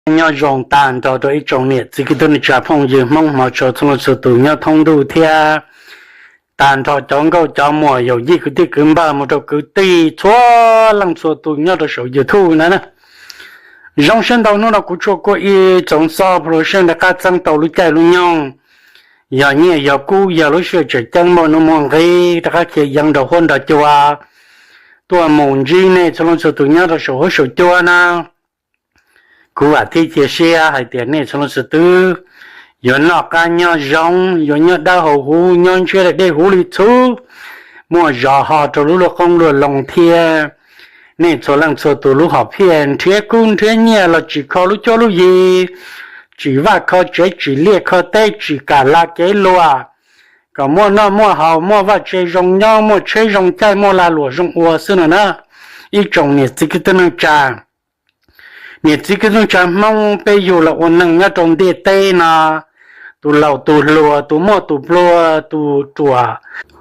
Nyob zoo tag nrho rau ib tsoom niam txiv kwv tij neej tsa phooj ywg Hmoob hmov tshua txhua leej txhua tus nyob thoob ntuj thiab tag nrho cov nkauj cov muam yawm yij kwv tij kwv npawg mus rau kwv tij txhua leej txhua tus nyob rau saum YouTube na. Zoo siab ntau hnub no kuv tshuaj kuaj ib tsoom xov pha lus seb rov qab txeeb tau lub caij lub nyoog yog nyiaj yog kub yog lub sij hawm tseem ceeb muaj nuj muaj nqis rov qab khiav yeev nrog huab nrog cua tuaj mus ntsib nej txhua leej txhua tus nyob rau saum huab saum cua na. Kuv vam thiab cia siab hais tias nej txhua leej txhua tus yuav noj qab nyob zoo, yuav nyob dawb hau huv, nyob ntshiab dej huv li txhub, muaj zog ho rau lub luag qoob luag loo thiab. Nej txhua leej txhua tus lub hom phiaj nrhiav kub nrhiav nyiaj los tsim kho lub cuab lub yig, tsim vaj kho tsev, tsim liaj kho teb, tsim kam la kev luag, kom muaj noj muaj haus, muaj vaj tse zoo nyob, muaj tsheb zoo caij, muaj lag luam zoo ua xwb no na. Ib tsoom niam txiv kwv tij neej tsa, niam txiv kwv tij neej tsa Hmoob peb yug los ua neej nyob rau ntiaj teb no, tus laus tus hluas, tus muaj tus pluag, tus ruam,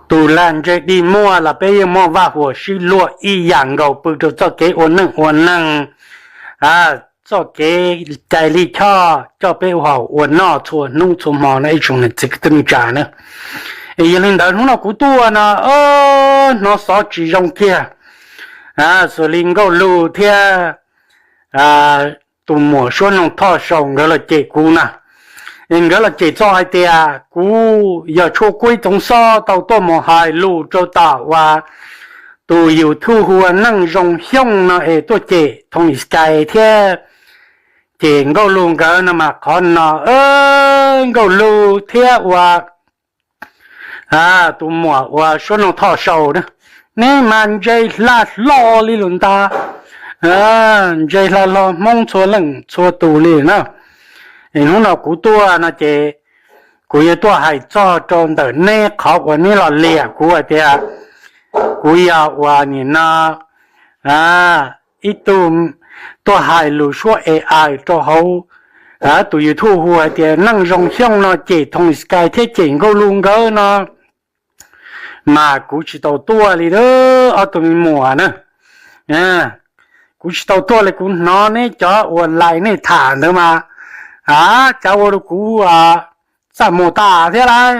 tus lag ntseg dig muaj los peb yeej muaj vaj huam sib luag ib yam nkaus pw rau txoj kev ua neej ua neeg, txoj kev cai lij choj coj peb ua haus ua noj txhua hnub txhua hmo no ib tsoom niam txiv kwv tij neej tsa na. Es yog li ntawd hnub no kuv tuaj no hnov xov tsis zoo kiag, xws li Nkauj Lug thiab tus muam Suab Noog Thoj Sau nkawd los cem kuv na. Es nkawd los cem txog hais tias kuv yog tshuaj kuab ib tsoom xov tau tuaj mus hais lus rau tom uas tus YouTube hu ua Neej Zoo Xyooj no es tuaj cem Thoo Lis Kais thiab cem Nkauj Lug nkawd no mas qhov no Nkauj Lug thiab ua tus muam uas Suab Noog Thoj Sau na, neb mas ntse hla hlo li lawm ntag, ntse hla hlo Hmoob txhua leej txhua tus li na. Es hnub no kuv tuaj no ces kuv yuav tuaj hais txog rau ntawm neb qhov uas neb los liam kuv hais tias kuv yog uas nim no ib tug tuaj hais lus suab A I rau hauv tus YouTube hu hais tias Neej Zoo Xyooj no cem Thoo Lis Kais thiab cem Nkauj Lug nkawd no, mas kuv tsis tau tuaj li ob tug me muam na. Kuv tsis tau tuaj li, kuv hnov neb cov uas lais nej tham ntawd mas, a, cas ua rau kuv txaj muag tas thiab lauj,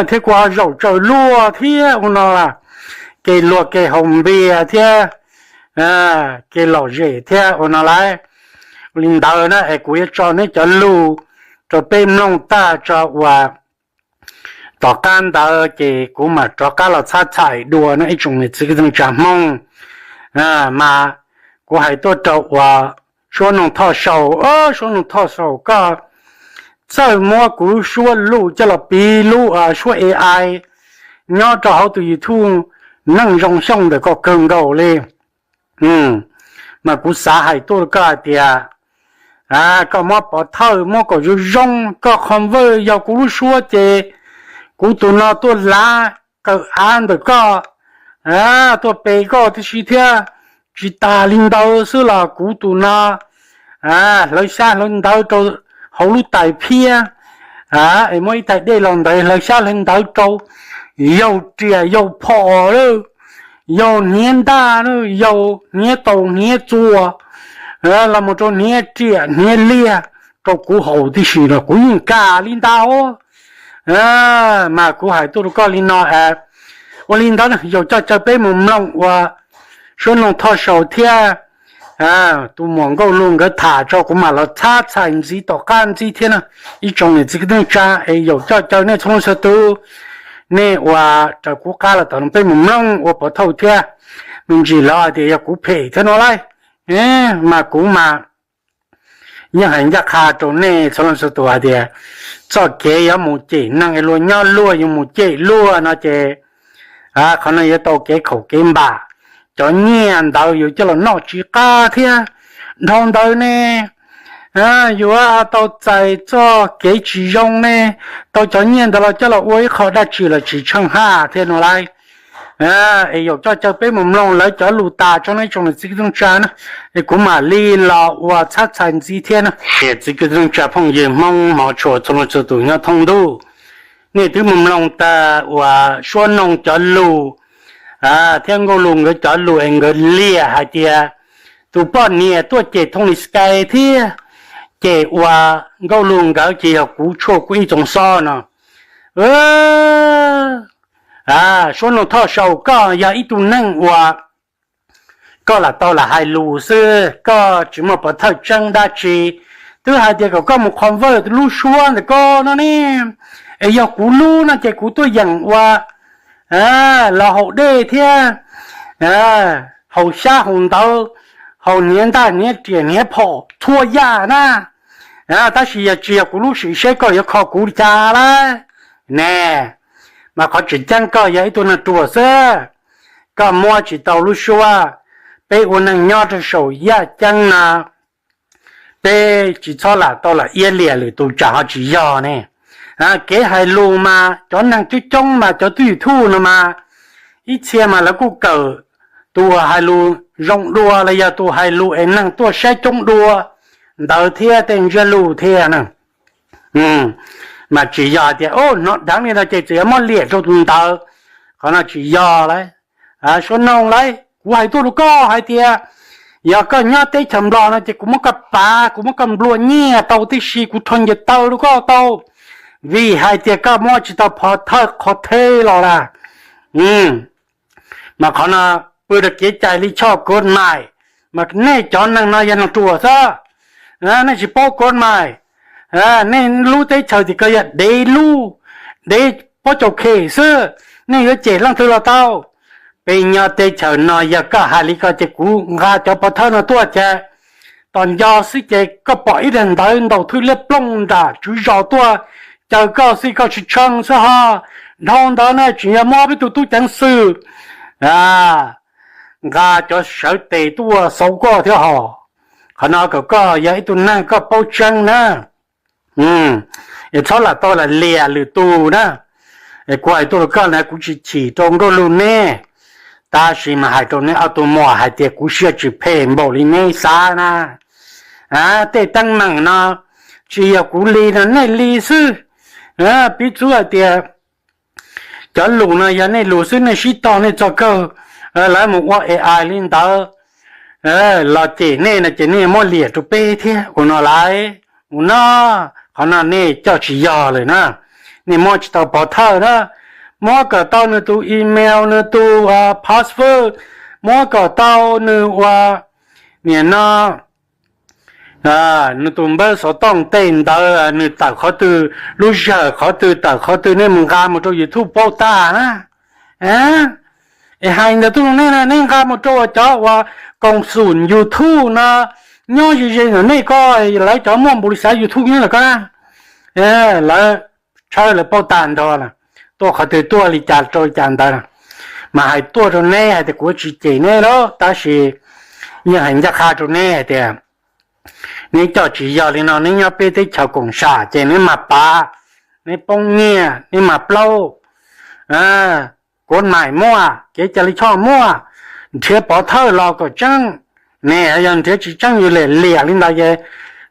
thiab kuv ho zaum tsaws luag thiab ua no, kev luag kev haus npias thiab kev lom zem thiab ua no lauj. Ua li ntawd na es kuv yuav tso neb cov lus rau peb mloog tag tso uas tom qab ntawd ces kuv mam rov qab los txhab txhais dua no ib tsoom niam txiv kwv tij neej tsa Hmoob. Mas kuv hais tuaj rau uas Suab Noog Thoj Sau, Suab Noog Thoj Sau koj txawj muab kuv lub suab lus coj los piv lub suab A I nyob rau hauv tus YouTube Neej Zoo Xyooj ntawm koj kawg nkaus li. Mas kuv xav hais tuaj rau koj hais tias koj muab pov thawj muab kom zoo zoo, koj convert yog kuv lub suab ces kuv tus no tuaj lav kawm av ntawm koj, tuaj pe koj tib si thiab. Tsis tas li ntawd xwb los kuv tus no hlawv xyab hlawv ntawv rau hauv lub tais phiab, es muab ib tais dej los ntawd hlawv xyab hlawv ntawv rau, yau riam yau phom lawm, yau hniav ntaj, yau hniav taus hniav txuas, los mus rau hniav riam hniav liaj rau kuv haus tib si los kuv yeej kam li ntag. Mas kuv hais tuaj rau koj li no, ua li ntawd yus coj caw peb mus mloog uas Suab Noog Thoj Sau thiab tus muam Nkauj Lug nkawd tham tso, kuv mam los txhab txhais ntxiv tom qab ntxiv thiab na. Ib tsoom niam txiv kwv tij neej tsa es yus coj caw nej txhua leej txhua tus, nej uas raws kuv qab los tom no peb mus mloog ua pov thawj thiab. Me ntsis lawv hais tias yog kuv phem thiab no lauj, mas kuv mas yeej hais ncaj qha rau nej txhua leej txhua tus hais tias txoj kev yuav mus cem neeg es luag nyob luag yuav mus cem luag no ces qhov no yuav tau kev khaum kev npam. Cov nyiaj ntawd yus coj los noj tsis qab thiab. Dhau ntawd ne, yuav tau txais txoj kev tsis zoo ne, tau cov nyiaj ntawd los coj los ua ib qho dab tsi los tsis tsheej haj thiab no lauj. Es yus coj caw peb mus mloog lawv cov lus tas tso na ib tsoom niam txiv kwv tij neej tsa na, es kuv mam li los ua txhab txhais ntxiv thiab na. Niam txiv kwv tij neej tsa phooj ywg Hmoob hmov tshua txhua leej txhua tus nyob thoob ntuj, nej twb mus mloog tas uas Suab Noog cov lus thiab Nkauj Lug nkawd cov lus es nkawd liam hais tias tus poj niam tuaj cem Thoo Lis Kais thiab Ces ua nkauj lug nkawd ces yog kuv tshuaj kuv ib tsoom xob no. Suab Noog Thoj Saum, koj yog ib tug neeg uas koj lam tau lam hais lus xwb, koj tsis muaj pov thawj tseeb dab tsi. Twb hais tias kom koj mus qhov vawj lub suab ntawm koj no ne, es yog kuv lub no ces kuv tuaj yeem ua los haus dej thiab haus xyab haus ntawv, haus hniav ntaj hniav riam hniav phom txhua yam na. Tab sis yog tsis yog kuv lub sim seb koj yuav kho kuv li cas lawm ne. Mas qhov tseem ceeb koj yog ib tug neeg ruam xwb, koj muab tsis tau lub suab. Peb ua neeg nyob rau saum yaj ceeb no, peb tsis txhob lam tau lam iab liam lwm tus tsam ho tsis yog ne. Kev hais lus mas cov neeg coob coob mas cov twj YouTube no mas ib txhia mas lawv kuj kawm tus uas hais lus zoo dua los yog tus hais lus es neeg tuaj saib coob dua ntawd thiab tej ntsiab lus thiab na. Mas tsis yog hais tias hnov dheev li no ces txawm yuav muab liam rau tus ntawd, qhov no tsis yog lawm. Suab Noog lauj, kuv hais tuaj rau koj hais tias yog koj nyob teb chaws Nplog no ces kuv muab koj pav, kuv muab koj nplua nyiaj tau tib si, kuv rho nce taw rau koj tau, vim hais tias koj muab tsis tau pov thawj qhov theb los lawm. Mas qhov no pw rau kev cai li choj kod mais, mas nej cov neeg no yog neeg ruam xwb, nej tsis paub kod mais, nej lub teb chaws tim ko yog dev lub, dev pob caus khem xwb, nej yuav cem leej twg los tau. Peb nyob teb chaws no yog koj hais li ko ces kuv nqa cov pov thawj no tuaj ces tos nco xwb ces koj pom ib daim ntawv ntaus thwj liab ploog nram tswv zos tuaj caw koj xwb koj tsis tshee xwb ho. Dhau ntawd na tseem yog muab peb tus tub ceev xwm nqa cov sawv tes tuaj xauv koj thiab hos. Qhov no kom koj yog ib tug neeg koj paub tseeb na, es txhob lam tau lam liam lwm tus na. Es kuv hais tuaj rau koj na, kuv tsis chim rau nkauj lug neb, tab sis mas hais rau neb ob tug muam hais tias kuv siab tsis phem npaum li neb xav na. Tej teeb meem no tsis yog kuv li no, nej li xwb. Piv txwv hais tias cov lus no yog nej lus xwb, nej sib tog nej txog kawg, lawv mus ua A I li ntawd los cem nej no ces nej muab liam rau peb thiab ua no lauj. Ua no, qhov no nej coj tsis yog lawm na. Nej muab tsis tau pov thawj na, muab kom tau nws tus email, nws tus password, muab kom tau nws ua, niam no, nws tus npawb xov tooj tej ntawd, nws tawm qhov twg, lub sij hawm qhov twg tawm qhov twg, nej mus nqa mus rau YouTube paub tag na. Es hais ntawd tuaj rau nej, nej nqa mus rau cov uas koom xum YouTube no nyob ze ze ntawm nej ko, lawv cov muaj npaum li xav YouTube nyob ntawm ko na, lawv tshawb lawv paub tag nrho na, tuaj qhov twg tuaj li cas rau li cas ntawd na. Mas hais tuaj rau neb hais tias kuv tsis cem neb lauj, tab sis yeej hais ncaj qha rau neb hais tias neb coj tsis yog li no, neb nyob peb teb chaws koom sam ces neb mas pav, neb poob nyiaj, neb mas plaub, kod mais muaj, kev cai li choj muaj, nrhiav pov thawj los kom tseeb, ne yog nrhiav tsis tseeb yus liam liam li ntawd ces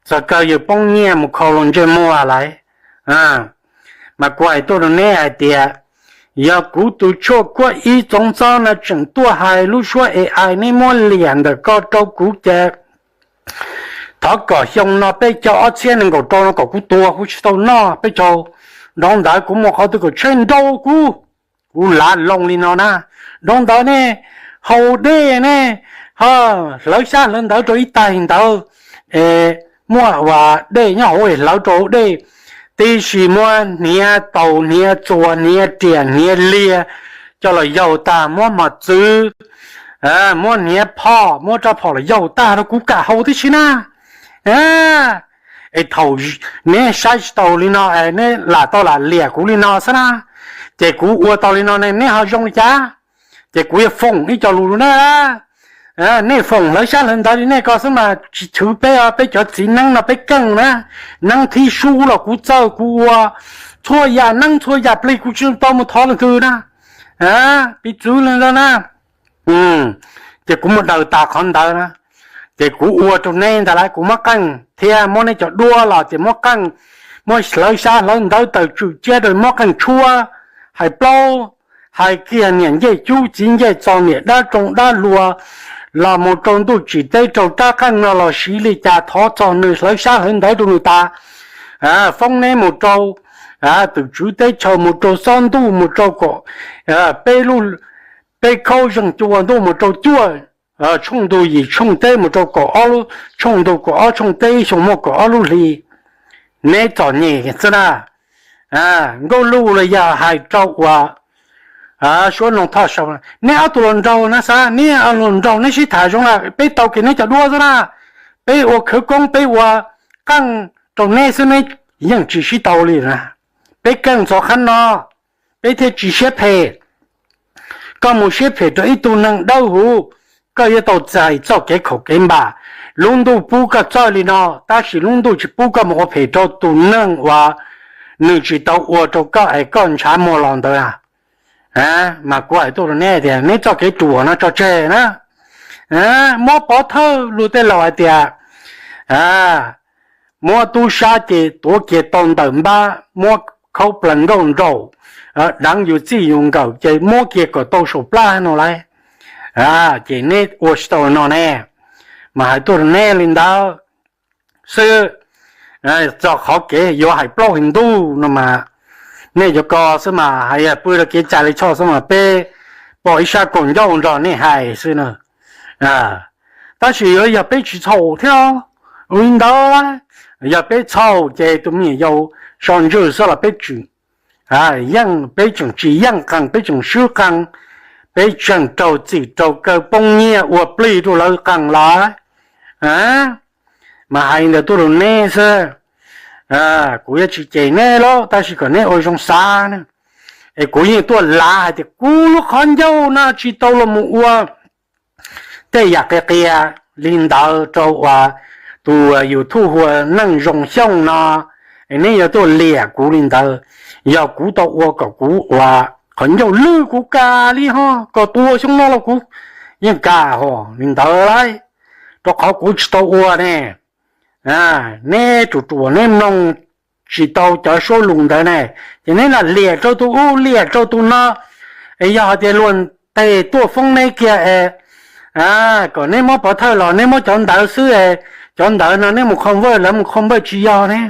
txog kawg yus poob nyiaj mus khau los ntsej muag lawm. Mas kuv hais tuaj rau neb hais tias yog kuv tus tshuaj kuab ib tsoov txob no tseem tuaj hais lub suab A I neb muab liam ntawm ko rau kuv ces thov kom xyoo no peb caug ob txhiab nees nkaum rau no kom kuv tuag kuv tsis tau noj peb caug. Nrov ntawd kuv mus qhov twg kom tshaib nrau kuv, kuv lav loo li no na. Nrov ntawd nej haus dej nej ho hlawv xyab hlawv ntawv rau ib taig ntawd es muaj uas dej nyob hauv es hlawv rau hauv dej, tib si muab hniav taus hniav txuas hniav riam hniav liag coj los yaug tag muab mos txwv, muab hniav phom muab rab phom los yaug tag rau kuv kam haus tib si na. Es thaum neb saib tsis taus li no es neb lam tau lam liam kuv li no xwb na, ces kuv ua tau li no ne neb ho zoo li cas? Ces kuv yuav foom ib co lus rau nej. Nej foom hlawv xyab hlawv ntawv li nej ko xwb mas tsis chwv peb, peb cov txiv neeb no peb keej na. Neeb thib sub los kuv txawj kuv ua, txhua yam neeb txhua yam plig kuv tsis tau mus thov leej twg na. Piv txwv li ntawd na, ces kuv mus daws tas qhov ntawd na, ces kuv ua rau neb ntag lauj. Kuv muab qeej thiab muab neb cov duab los ces muab qeej, muab hlawv xyab hlawv ntawv tawm tswm ciab rau muab qeej tshuab, hais plaub, hais kiag niam ncej cub txiv ncej txos niam dab roog dab hluas, los mus rau ntuj tsim teb rau rab qeej no los siv li cas thov txog nws hlawv xyab hlawv ntawv rau nws tas, foob neb mus rau twm tswv teb chaws, mus rau xob ntuj, mus rau kom peb lub, peb khaub zeeg cua ntuj mus rau cuaj tshooj ntuj yim tshooj teb, mus rau kaum ob lub tshooj ntuj kaum ob tshooj teb, ib xyoo muaj kaum ob lub hli. Neb txom nyem xwb na. Nkauj Luj los yog hais rau uas Suab Noog Thoj Sau, neb ob tug hluas nraug na, xav neb hluas nraug neb sib tham zoo na, peb tau kev neb cov duab xwb na. Peb ua khawv koob, peb ua qeej rau neb xwb, neb yeej tsis sib tau li na. Peb keej ntxhov qhab no, peb thiaj tsis siab phem. Koj mus siab phem rau ib tug neeg dawb huv, koj yuav tau txais txoj kev khaum kev npam. Lub ntuj pub koj txawj li no, tab sis lub ntuj tsis pub koj mus ua phem rau tus neeg uas nws tsis tau ua rau koj es koj ntshav muag los ntawd. Mas kuv hais tuaj rau neb tias neb txoj kev ruam no tso tseg na. Muab pov thawj lus tej laus hais tias muab tub sab ces tuav kiag tau ntawm npab, muab khaub plaws nkauj nraug, deev yus txij yus nkawm ces muab kiag kom tau saum plab no lauj. Ces neb ua tsis tau no ne, mas hais tuaj rau neb li ntawd xwb. Txog qhov kev yuav hais plaub hais ntug no mas nej cov ko xwb mas hais pw rau kev cai li choj xwb mas peb pom ib sab kaum ncauj nrog nej hais xwb na. Tab sis yuav yog peb tsis txhaum thiab, ua li ntawd, yog peb txhaum ces tus me nyuam yaus so ntswg xwb los peb tseem, yeej peb tseem tsis yeej qee, peb tseem swb qee, peb tseem raug txim raug kaw poob nyiaj ua plig rau lawv qee lawm. Mas hais ntawd tuaj rau neb xwb, kuv yuav tsis cem neb lauj, tab sis kom neb ua zoo xav na. Es kuv yeej tuaj lav hais tias kuv lub qhov ncauj no tsis tau los mus ua tej yam qias qias li ntawd rau uas tus YouTube hu ua Neej Zoo Xyooj no, es neb yuav tuaj liam kuv li ntawd. Yog kuv tau ua kom kuv ua qhov ncauj lwj kuv kam li ho, kom tua xyoo no los kuv yeej kam ho li ntawd lauj, rau qhov kuv tsis tau ua ne. Neb ruam ruam neb mloog tsis tau cov suab lus ntawd ne, ces neb lam liam rau tus ub liam rau tus no. Es yog hais tias luag tes tuaj foob neb kiag es kom neb muab pov thawj los neb muab cov ntawd xwb es cov ntawd no neb mus comment, lawv mus comment tsis yog ne,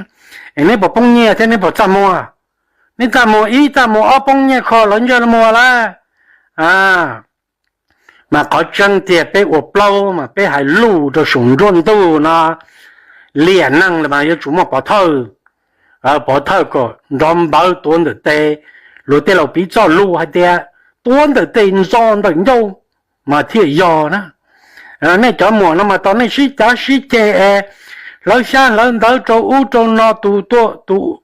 es neb puas poob nyiaj thiab neb puas txaj muag? Neb txaj muag ib txaj muag ob, poob nyiaj kho lawv ntsej muag lawm. Mas qhov tseeb tiag peb ua plaub mas peb hais lus rau saum nruab ntug no, liam neeg los mas yuav tsum muaj pov thawj. Pov thawj kom nrov npawv tuav ntawm tes, luag tej laus piv txoj lus hais tias tuav ntawm tes ntxo ntawm ncauj mas thiaj yog na. Nej cov muam no mas tau nej sib cav sib ceg es hlawv xyab hlawv ntawv rau ub rau no, tus tuaj tus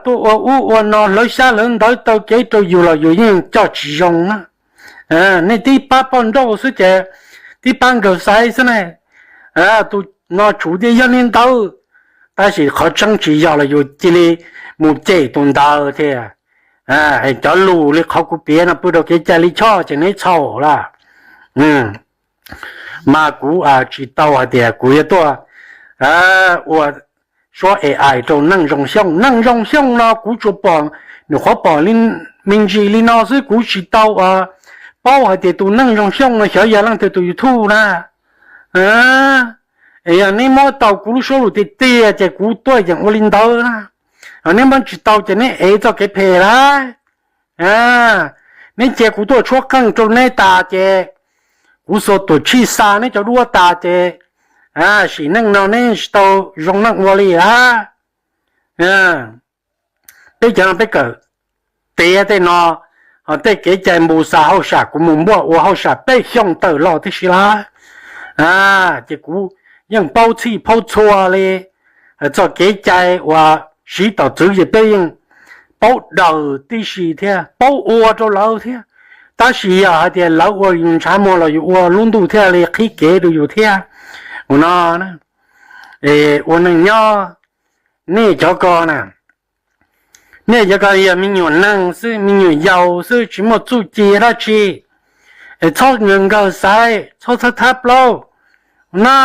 tuaj ua ub ua no, hlawv xyab hlawv ntawv taw kev rau yus los yus yeej coj tsis zoo na. Nej tib pab poj nrauj xwb ces tib pab nkawg xaiv xwb ne. Tus no tshuav tias yog li ntawd, tab sis qhov tseeb tsis yog los yus cia li mus cem tus ntawd thiab. Cov lus li qhov kuv piav no pw rau kev cai li choj ces neb txhaum lawm. Mas kuv tsis tau hais tias kuv yuav tuaj ua suab A I rau Neej Zoo Xyooj. Neej Zoo Xyooj no kuv tsuas pom, nws qhuav pom me ntsis li no xwb, kuv tsis tau paub hais tias tus Neej Zoo Xyooj no xyov yog leej twg tus YouTube na. Es yog neb muab tau kuv lub suab lus tiag tiag ces kuv tuaj yeem ua li ntawd na. Neb muab tsis tau ces neb ev txoj kev phem lawm. Neb cia kuv tuaj tshuab qeej rau neb tas ces kuv xuas tuam tshij xa neb cov duab tas ces sim neej no neb tsis tau zoo neej ua li lawm. Peb cov no peb kawm tiav tej no, ho tej kev cai npus xa hauj sam kuv mus npuaj ua hauj sam peb xyooj tawm los tib si lawm. Ces kuv yeej paub txhij paub txhua li. Txoj kev cai uas siv tom txwv ces peb yeej paub daws tib si thiab paub ua rau lawv thiab. Tab sis yog hais tias lawv ua yus ntshav muag los yus ua lub ntuj thiaj li qhib kev rau yus thiab. Ua no, ua neej nyob, nej cov ko na, nej cov ko yog me nyuam neeg xwb, me nyuam yaus xwb, tsis muaj txuj ci dab tsi, es txhob nkawg nkawg xaiv, txhob txhab thab plaub na.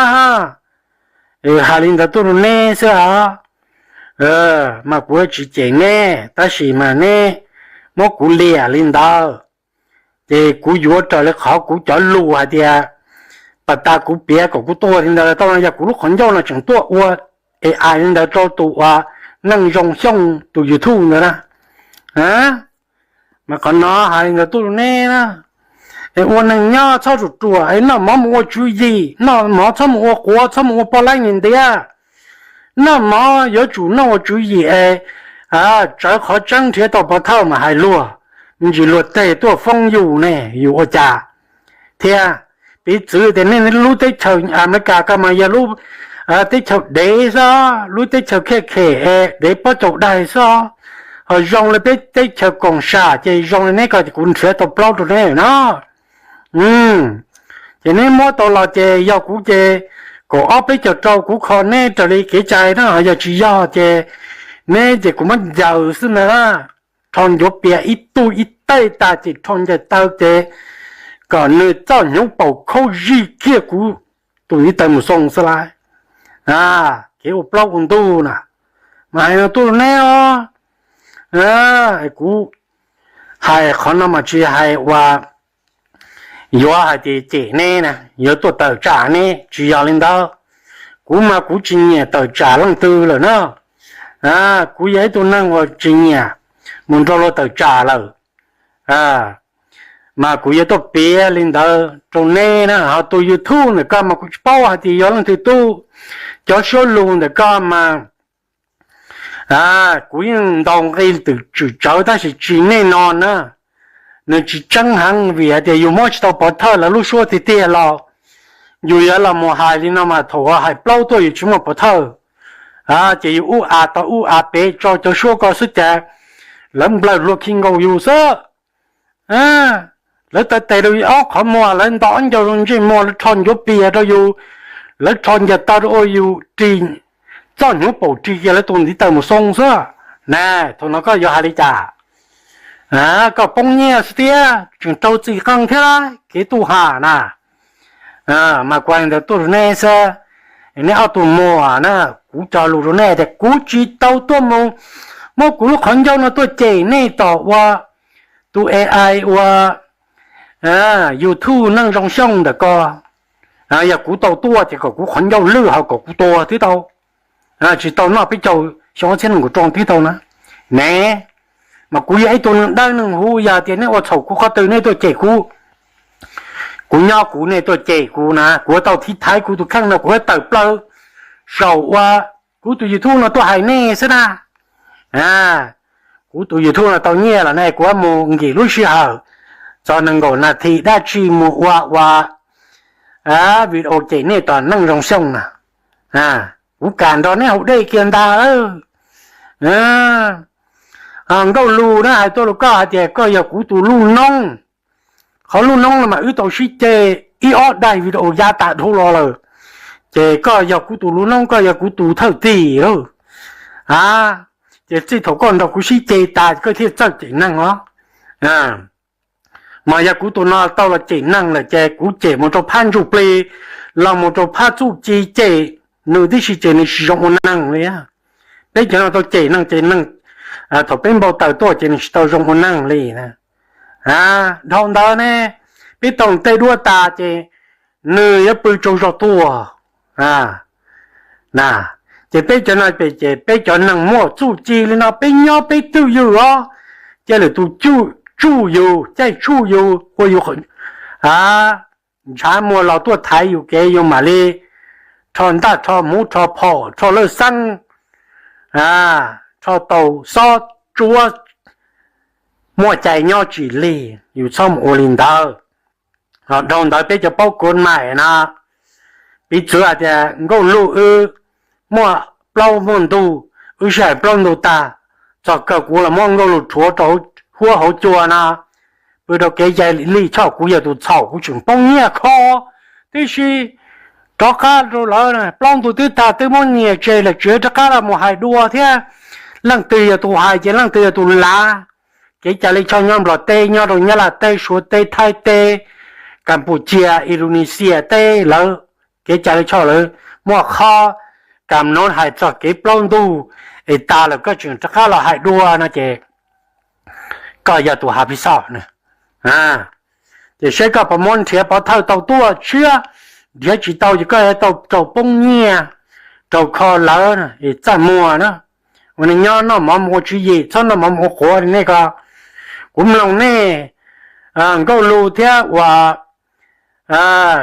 Hais li ntawd tuaj rau neb xwb os. Mas kuv tsis cem neb, tab sis mas neb muab kuv liam li ntawd, ces kuv yuav raws li qhov kuv cov lus hais tias Pas tas kuv piav kom kuv tuag li ntawd tau no yog kuv lub qhov ncauj no tseem tuaj ua ai li ntawd rau tus uas Neej Zoo Xyooj tus YouTube ntawd na. Mas qhov no hais li ntawd tuaj rau neb na, es ua neeg nyob txhob ruam ruam, es noj mov mus ua tswv yim, noj mov txhob mus ua quav, txhob mus ua poj laib ntiav. Noj mov yuav tsum noj ua tswv yim es tsawv qhov tseeb nrhiav tau pov thawj mas hais luag, me ntsis luag tej tuaj foob yus ne, yus ua cas thiab. Piv txwv tias nej lub teb chaws Amelikas ko mas yog lub teb chaws dev xwb, lub teb chaws khej khem es dev pob caus daig xwb, ho zoo li peb teb chaws koom sam ces zoo li neb ko ces kuv nrhiav tau plaub rau neb na. Ces neb muab tau los ces yog kuv ces kaum ob peb caug rau kuv kho neb raws li kev cai na, ho yog tsis yog ces neb ces kuv muab ncaws xwb na. Rho ncuav pias ib tug ib tej tas ces rho ncaws taw ces kom nws txoj hnyuv paum khaub zig kiag kuv tus ntiv taw mus xoo xwb lauj. Kev ua plaub ua ntug na, mas hais no tuaj rau neb os. Kuv hais qhov no mas tsis hais uas yuav hais tias cem neb na, yuav tuaj tawm tsam neb, tsis yog li ntawd. Kuv mas kuv tsis nyiam tawm tsam leej twg lawm na. Kuv yog ib tug neeg uas tsis nyiam mus nrog luag tawm tsam lawm. Mas kuv yuav tuaj piav li ntawd rau neb na, ho tus YouTube ntawm ko mas kuv tsis paub hais tias yog leej twg tub. Cov suab lus ntawm ko mas kuv yeej ntaus nqi twm tswm tsawv tab sis tsis nej no na. Nws tsis tseeb heev vim hais tias yus muab tsis tau pov thawj lawv lub suab tiag tiag los yus yuav los mus hais li no mas thaum hais plaub tuaj yus tsis muaj pov thawj. Ces yus ub a tau ub a pem tso cov suab ko xwb cas lawv nplawg luag khi nkaus yus xwb. Lawv taw tes rau yus ob qhov muag, lawv nto ob ncauj rau ntsej muag, lawv rho ncuav pias rau yus, lawv rho ncaws taw rau ua yus ris, txoj hnyuv paum ris kiag lawv tus ntiv taw mus xoo xwb. Na, thaum no koj yuav hais li cas? Koj poob nyiaj xwb thiab tseem rau txim qeej thiab kev tuaj ham na. Mas kuv hais ntawd tuaj rau neb xwb, neb ob tug muam na, kuv cog lus rau nej tias kuv tsis tau tuaj mus muab kuv lub qhov ncauj no tuaj cem nej tom ua tus A I ua YouTube Neej Zoo Xyooj ntawm ko. Yog kuv tau tuaj ces kom kuv qhov ncauj lwj ho kom kuv tuag twb tau, tsis tau noj peb caug xyoo ob txhiab nees nkaum rau twb tau na. Ne, mas kuv yog ib tug neeg dawb neeg huv, yog tias nej ua txhaum kuv qhov twg nej tuaj cem kuv, kuv nyob kuv nej tuaj cem kuv na, kuv yuav tau thib thaiv kuv tus kheej no kuv yuav tawm plaws saum ua kuv tus YouTube no tuaj hais nej xwb na. Kuv tus YouTube no tau nyiaj los ne kuv yuav mus nkim lub sij hawm txog nees nkaum nas this dab tsi mus ua ua video cem nej tom Neej Zoo Xyooj na. Kuv kam nrog neb haus dej kiag ntag. Nkauj Lus na, hais tuaj rau koj hais tias koj yog kuv tus lub noob. Qhov lub noob no mas wb tau sib ceg ib ob daim video yav tas dhau los lawm, ces koj yog kuv tus lub noob, koj yog kuv tus thawj tim lawm. Ces txij thaum koj nrog kuv sib ceg tas koj thiaj txawj cem neeg os. Mas yog kuv tus no tau los cem neeg lawm ces kuv cem mus rau phab ntsuj plig los mus rau phab txuj ci, cem nws tib si ces nws tsis zoo ua neeg li. Peb cov no tau cem neeg ces neeg, thaum peb npau taws tuaj ces nws tsis tau zoo ua neeg li. Dhau ntawd ne, peb tau tej duab tas ces nws yuav pw tsaug zog tuag. Na, ces peb cov no ces peb cov neeg muaj txuj ci li no peb nyob peb twj ywm os, cia lwm tus tsuj yus, caij tsuj yus, ua yus ntshav muag los tuaj thaiv yus kev yus mam li rho ntaj rho hmuv rho phom rho lawj xeeb, rho taus xob tsuab, muaj cai nyob tsis lig, yus txhob mus ua li ntawd. Dhau ntawd peb cov paub kuv maim no, piv txwv hais tias Nkauj Luj wb muaj plaub muaj ntug, wb sib hais plaub ntug tag, txog kawg kuv los muab Nkauj Luj rhuav rau huab hauv cua no, pw rau kev cai lij choj, kuv yog tus txhaum kuv tseem poob nyiaj kho, tib si rov qab rau lawv plaub ntug twb tag twb muab nyiag tseg lawm tseem rov qab los mus hais dua thiab. Leej twg yog tus hais ces leej twg yog tus lav. Kev cai lij choj nyob Nplog teb, nyob rau Nyab Laj teb, Suav teb, Thaib teb, Kampuchia, Indonesia teb lawv, kev cai lij choj lawv muaj qhov kam nov hais txog kev plaub ntug es tas lawm koj tseem rov qab los hais dua no ces koj yog tus hav phiv xoj na. Ces seb koj puas muab nrhiav pov thawj tau tuaj tshiab, nrhiav tsis tau ces koj yuav tau raug poob nyiaj, raug kho lawv es txaj muag na. Ua neej nyob noj mov mus ua tswv yim, txhob noj mov mus ua quav li nej ko. Kuv mloog nej Nkauj Lus thiab uas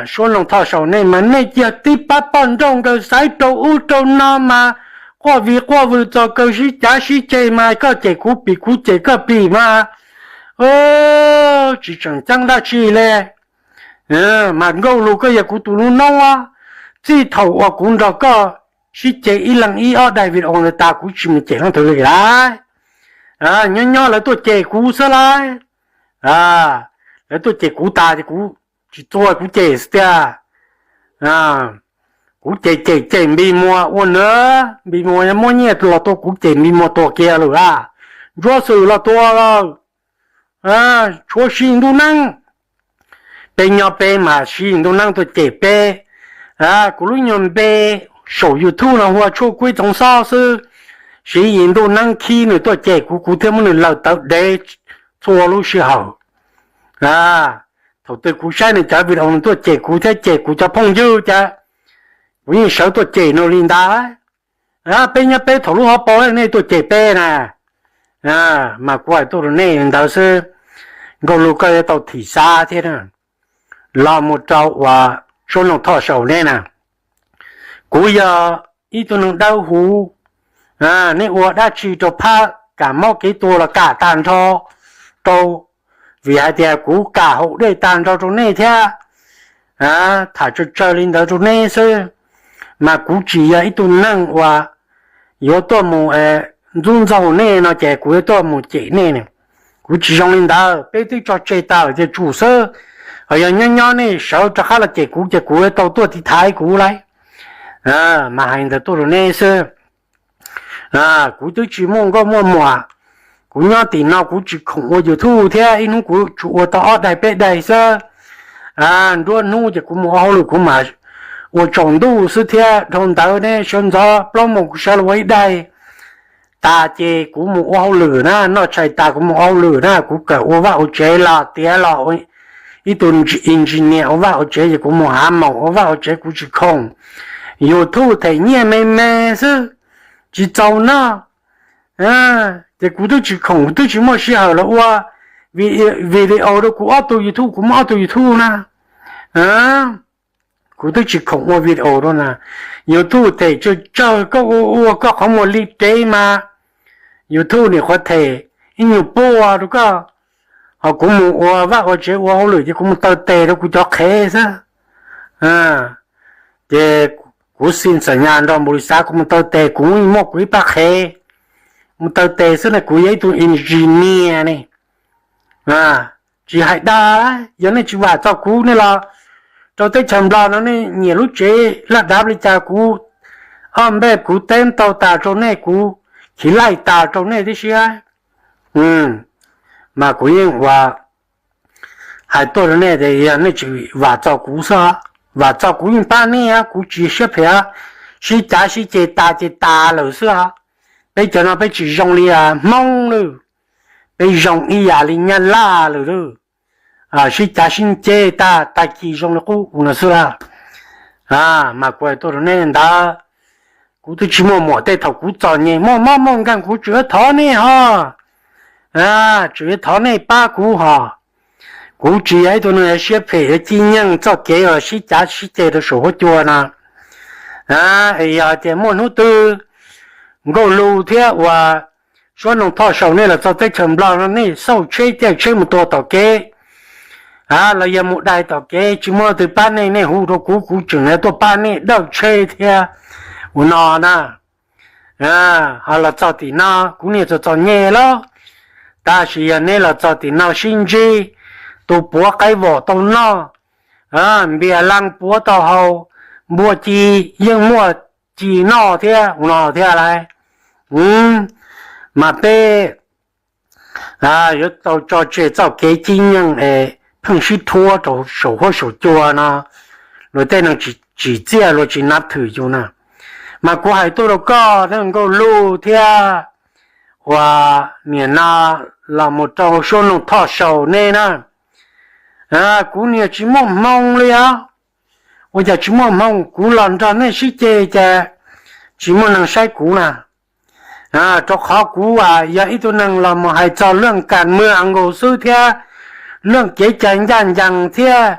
Suab Noog Thoj Saum nej mas nej yog tib pab poj nrauj nkawd xaiv rau ub rau no mas quaj vim quaj vwm txog kawg sib cav sib ceg mas koj cem kuv pim kuv cem koj pim mas tsis tseem ceeb dab tsi li. Mas Nkauj Lus koj yog kuv tus lub noob, txij thaum uas kuv nrog koj sib ceg ib leeg ib ob daim video ntawd tas kuv tsis mus cem leej twg li lawm. Nyob nyob lawv tuaj cem kuv xwb lawm. Lawv tuaj cem kuv tas ces kuv tsis txuag kuv cem xwb tiag. Kuv cem cem cem Npis Muas ua nws, Npis Muas muab nyiaj los tua kuv cem Npis Muas tuag kiag lawm a. Ntsuab Xwm los tua lawm. Tshuav Sis Ntuj Neeb, peb nyob peb mas Sis Ntuj Neeb tuaj cem peb. Kuv lub nyuag npe saum YouTube no hu ua Tshuaj Kuib Txoov Xob xwb. Sis Ntuj Neeb khib nws tuaj cem kuv, kuv thiaj muab nws lawm tawv dev txhua lub sij hawm. Thaum twg kuv saib nws cov video nws tuaj cem kuv thiab cem kuv cov phooj ywg cas kuv yeej sawv tuaj cem nws li ntawd. Peb nyob peb thaum lub hauv paus nej tuaj cem peb na. Mas kuv hais tuaj rau nej li ntawd xwb. Nkauj Lus koj yuav tau thim xav thiab na, los mus rau uas Suab Noog Thoj Saum nej na. Kuv yog ib tug neeg dawb huv, nej ua dab tsi rau phab kam mob kev tuag los kam tag nrho rau, vim hais tias kuv kam haus dej tag nrho rau nej thiab tham tsawg tsawg li ntawd rau nej xwb. Mas kuv tsis yog ib tug neeg uas yuav tuaj mus ntxub ntxaug nej no ces kuv yuav tuaj mus cem nej. Kuv tsis zoo li ntawd, peb twb tso tseg tas lawm tiag tsum xwb. Ho yog nyob nyob nej sawv rov qab los cem kuv ces kuv yuav tau tuaj tiv thaiv kuv lauj. Mas hais ntawd tuaj rau nej xwb. Kuv twb tsis muaj nkauj muaj muam, kuv nyob tim no kuv tsis khoom ua YouTube thiab, ib hnub kuv tsuas ua tau ob daim peb daim xwb. Nruab hnub ces kuv mus ua hauj lwm kuv mam ua tsaus ntuj xwb thiab. Dhau ntawd ne sawv ntxov plaub moos kuv sawv los ua ib daim, tas ces kuv mus ua hauj lwm na, noj tshais tas kuv mus ua hauj lwm na, kuv kawm ua vaj ua tsev los tiav los ib tug engineer ua vaj ua tsev ces kuv mus hav moos ua vaj ua tsev kuv tsis khoom. YouTube them nyiaj me me xwb, tsis txaus noj. Ces kuv twb tsis khoom, kuv twb tsis muaj sij hawm los ua video rau kuv ob tug YouTube, kuv muaj ob tug YouTube na. Kuv twb tsis khoom ua video rau na. YouTube them tsawg tsawg, koj ua ua koj qhov muag li dev mas YouTube nim qhuav them ib nyuag puas rau koj. Ho kuv mus ua vaj ua tsev ua hauj lwm ces kuv mus taw tes rau kuv cov qhev xwb. Ces kuv xin xam nyas nrog npaum li xav, kuv mus taw tes kuv muaj kuv ib pab qhev, mus taw tes xwb ne, kuv yog ib tug engineer ne. Tsis hais dag, yog nej tsis vam txog kuv nej los rau teb chaws Nplog no nej nyiam lub tsev laj dav li cas kuv ob npej kuv teb tau tas rau nej, kuv khiv laij tas rau nej tib si. Mas kuv yeej ua hais tuaj rau nej tias yog nej tsis vam txog kuv xwb, vam txog kuv yeej pab nej, kuv tsis siab phem, sib cav sib ceg tas ces tas lawm xwb. Peb cov no peb tsis zoo li Hmoob lawm, peb zoo ib yam li Nyab Laj lawm. Sib cav sib ceg tas tag kis zoo li qub no xwb lawm. Mas kuv hais tuaj rau nej ntawd, kuv twb tsis muaj muam tej thaum kuv txom nyem muaj mob muaj nkeeg kuv tseem yuav thov nej ho, tseem yuav thov nej pab kuv ho. Kuv tsis yog ib tug neeg siab phem yuav ci nyeej txoj kev uas sib cav sib ceg rau saum huab cua no. Es yog tias muaj hnub twg Nkauj Lus thiab uas Suab Noog Thoj Saum nej los txog teb chaws Nplog no nej xauj tsheb caij tsheb mus tua tom kev, los yog mus dai tom kev tsis muaj leej twg pab nej, nej hu rau kuv, kuv tseem yuav tuaj pab nej dawj tsheb thiab ua no na. Ho los txog tim no kuv niam txom txom nyem lawm, tab sis yog nej los txog tim no sib ntsib, tus puav qaib vom tau noj, npias leej puav tau haus, npua ci yeej muaj ci noj thiab ua no thiab lauj. Mas peb yuav tau tso tseg txoj kev ci nyeej es pheej sib rhuav rau saum huab saum cua no, luag tej neeg tsis tsim txiaj luag tsis nab thwm yus na. Mas kuv hais tuaj rau koj Nkauj Lus thiab uas niam no los mus rau Suab Noog Thoj Saum nej na, kuv niam tsis muaj hmoo li os. Ua cas tsis muaj hmoo, kuv los nrog nej sib ceg ces tsis muaj neeg saib kuv na. Rau qhov kuv yog ib tug neeg los mus hais txog luaj kas mwag nkaus xwb thiab luaj kev cai ncaj ncees thiab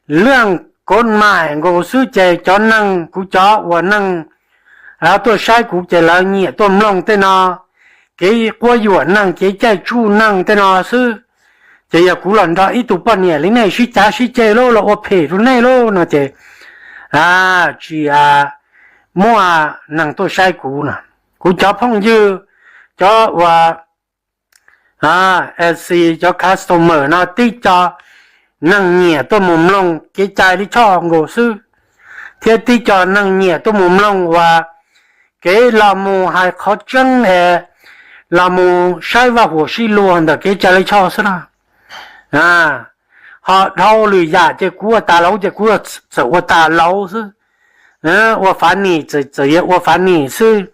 luaj kov mais nkaus xwb ces cov neeg, kuv cov uas neeg tuaj saib kuv ces lawv nyiam tuaj mloog tej no, kev quab yuam neeg, kev caij tsuj neeg tej no xwb. Ces yog kuv los nrog ib tug poj niam li nej sib cav sib ceg lub los ua phem rau nej lub no ces tsis muaj neeg tuaj saib kuv no. Kuv cov phooj ywg, cov uas ac, cov customer no tib co neeg nyiam tuaj mus mloog kev cai lij choj nkaus xwb, thiab tib co neeg nyiam tuaj mus mloog uas kev los mus hais qhov tseeb es los mus saib vaj huam sib luag ntawm kev cai lij choj xwb na. Ho dhau lwm yam ces kuv ua tas lauv ces kuv txawm ua tas lauv xwb. Ua fav nim txawm yog ua fav nim xwb.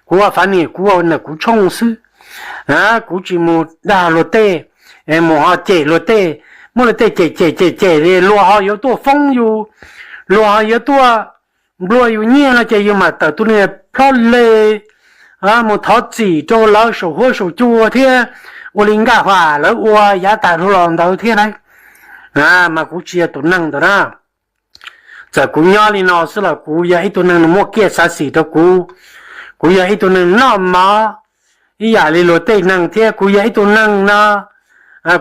Kuv ua fav nim kuv ua ntawm kuv tshooj xwb. Kuv tsis mus dag luag tej, mus ho cem luag tej, muab luag tej cem cem cem cem li luag ho yuav tuaj foob yus, luag ho yuav tuaj nplua yus nyiaj no ces yus mam tawm tus niag plob le mus thov txim rau lawv saum huab saum cua thiab ua li Nkaj Huam lawv ua yav tas dhau los ntawd thiab na. Mas kuv tsis yog tus neeg ntawd na. Txawm kuv nyob li no xwb los kuv yog ib tug neeg muaj kiaj xav xim rau kuv. Kuv yog ib tug neeg noj mov ib yam li luag tej neeg thiab kuv yog ib tug neeg no,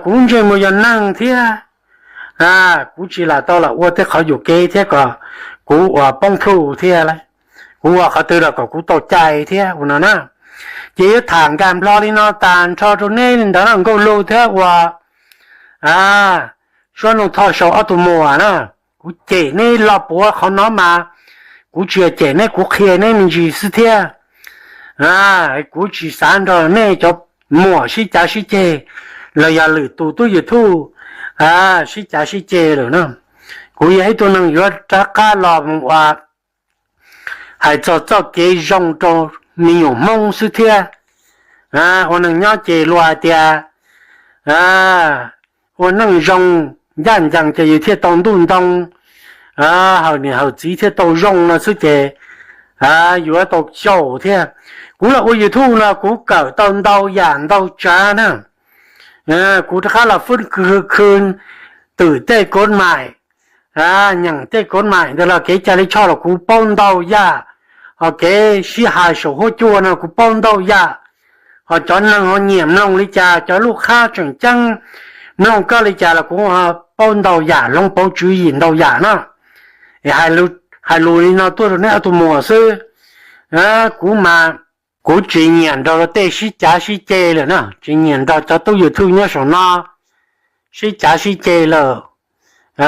kuv ntsej muag yog neeg thiab. Kuv tsis lam tau los ua tej qhov yuam kev thiab kom kuv uas poob plhu thiab lauj. Kuv ua qhov twg los kom kuv tau cai thiab ua no na. Ces yuav tham nkag nplo li no tas nrho rau nej li ntawd na Nkauj Lug thiab uas Suab Nuj Thoj Sau ob tug muam na. Kuv cem neb lo puav qhov no mas kuv tsis yog cem neb, kuv qhia neb me ntsis xwb thiab. Kuv tsis xav nrog nej cov muam sib cav sib ceg los yog lwm tus tub YouTube sib cav sib ceg lawm na. Kuv yog ib tug neeg yuav rov qab los mus ua hais txog txoj kev zoo rau me nyuam Hmoob xwb thiab. Ua neeg nyob ces luag hais tias ua neej zoo ncaj ncees ces yus thiaj tau ntuj ntoo, hawm niam hawm txiv thiaj tau zoo no xwb ces yuav tau xyaum thiab. Kuv los ua YouTube no kuv kawm tau ntau yam ntau tsav na. Kuv rov qab los fwb khw khw twm tej kov mais, nyeem tej kov mais ntawd los kev cai lij choj los kuv paub ntau yam, ho kev sib hais saum huab cua no kuv paub ntau yam, ho cov neeg ho nyiam mloog li cas, cov lub qhab tseem ceeb mloog koj li cas los kuv paub ntau yam, hloov pauv tswv yim ntau yam na. Es hais lus li no tuaj rau neb ob tug muam xwb. Kuv mas kuv tsis nyiam nrog luag tej sib cav sib ceg lawm na, tsis nyiam nrog cov tub YouTube nyob saum no sib cav sib ceg lawm.